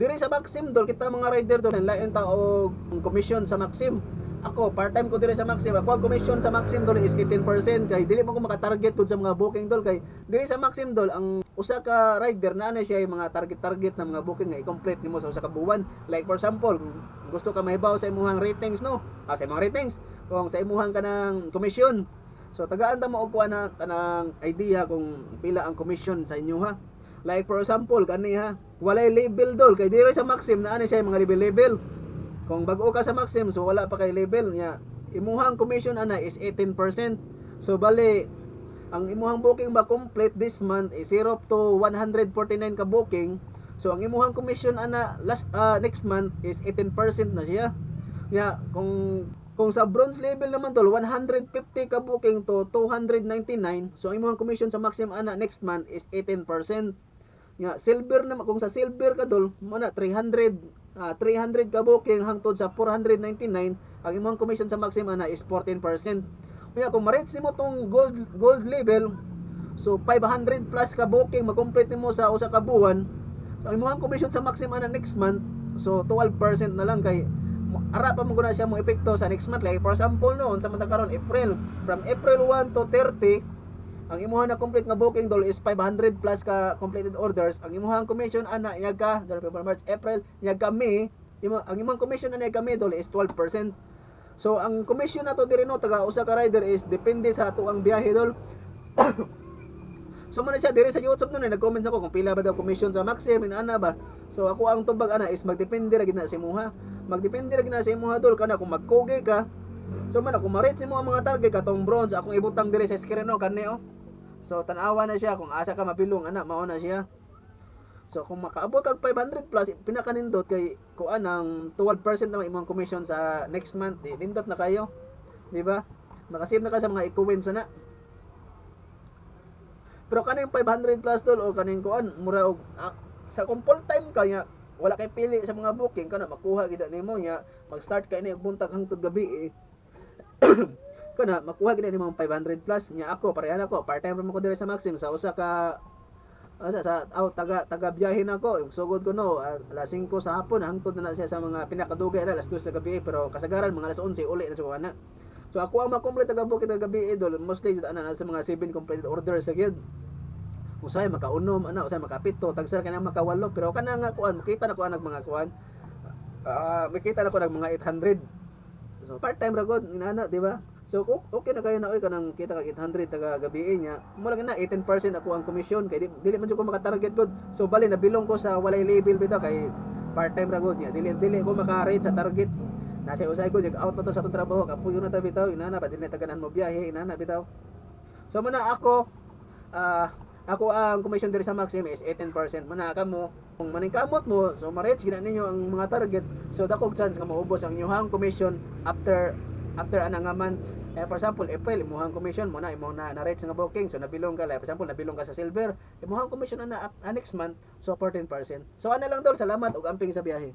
Diri sa Maxim, dol, kita mga rider, dol, lain ta og commission sa Maxim. Ako, part-time ko diri sa Maxim. Ako, ang commission sa Maxim, dol, is 18% kay dili mo ko makatarget gud sa mga booking, dol, kay diri sa Maxim, dol, ang usa ka rider na ana siya yung mga target-target na mga booking nga i-complete nimo sa usa ka buwan. Like for example, kung gusto ka mahibaw sa imuhang ratings, no? Ah, sa imong ratings, kung sa imuhang kanang commission. So tagaan ta mo og kuha na kanang idea kung pila ang commission sa inyo, ha. Like for example, kani ha, walay label, dol, kay diri sa Maxim na ana siya yung mga label-label. Kung bag-o ka sa Maxim, so wala pa kay label niya. Imuhang commission ana is 18%. So bali ang imuhang booking ba complete this month is 0 to 149 ka booking. So ang imuhang commission ana last next month is 18% na siya. Ya, kung sa bronze level naman, tol, 150 ka booking to 299. So ang imuhang commission sa Maxim ana next month is 18%. Nga silver naman, kung sa silver ka, dol, mo na 300 ka booking hangtod sa 499, ang imong commission sa Maxim ana is 14%. Kaya kung ma-reach nimo tong gold level, so 500 plus ka booking ma-complete nimo sa usa ka buwan. So ang imong commission sa Maxim ana next month, so 12% na lang kay ara pa mo na siya mo epekto sa next month. Like for example, no, unsa man ta karon, April, from April 1 to 30, ang imuha na complete nga booking, dol, is 500 plus ka completed orders. Ang imuhang commission ana yaga January, February, March, April, yaga May, ang imong commission ana yaga May, dol, is 12%. So ang commission nato diri, no, taga usa ka rider is depende sa ato ang biyahe, dol. So man na siya diri sa YouTube, no, nag-comment ako kung pila ba daw commission sa Maxim ana ba. So ako ang tubag ana is magdepende ra gid na sa imuha. Magdepende ra gid na sa imuha, dol, kana kung magkugi ka. So man kung ma-reach mo ang mga target katong bronze akong ibutang diri sa screen, no, kani oh. So tan-awa na siya kung asa ka mabilong ana, mao na siya. So kung makaabot kag 500 plus, pinakanindot kay kuan ang 12% na lang imong commission sa next month, di nindot na kayo. Di ba? Makasave na ka sa mga eco-wins na. Pero kaning 500 plus, dol, o kaning kuan mura og sa kung full time ka nya wala kay pili sa mga booking, kana makuha gid nimo nya mag-start ka ini og buntag hangtod gabi eh. Kana makuha gid nimo ang 500 plus nya. Ako parehan ako, part time ra man ko diri sa Maxim sa usa ka sa aw, taga taga biyahe na ako. Yung sugod ko, no, alas 5 sa hapon hangtod na na siya sa mga pinakadugay na alas 2 sa gabi, pero kasagaran mga alas 11 uli na siya ana. So ako ang ma-complete taga booking taga gabi eh, dol, mostly jud ana sa mga 7 completed orders sa gyud. Usay makaunom ana, usay makapito, tagsar ka na makawalo, pero kana nga kuan makita na ko nag mga kuan. Ah, makita na ko nag mga 800. So part time ra gud inana, di ba? So okay na kayo na oy kanang kita kag 800 taga gabi niya. Mo lang na 18% ako ang commission kay dili man jud ko makatarget gud. So bali nabilong ko sa walay label bitaw kay part time ra gud niya. Dili dili ko maka-rate sa target. Nasa usay ko out na to sa atong trabaho, kapuyo na ta bitaw inana ba, dili na taganan mo biyahe inana bitaw. So muna ako ako ang commission diri sa Maxim is 18%. Muna ka mo kung maningkamot mo, so ma-reach gina ninyo ang mga target, so dakog chance nga maubos ang inyong commission after after ana nga month. Eh, for example, April, imuhang commission mo na imong na na-reach nga booking, so nabilong ka, like for example, nabilong ka sa silver, imuhang commission ana next month, so 14%. So ana lang, dol, salamat ug amping sa biyahe.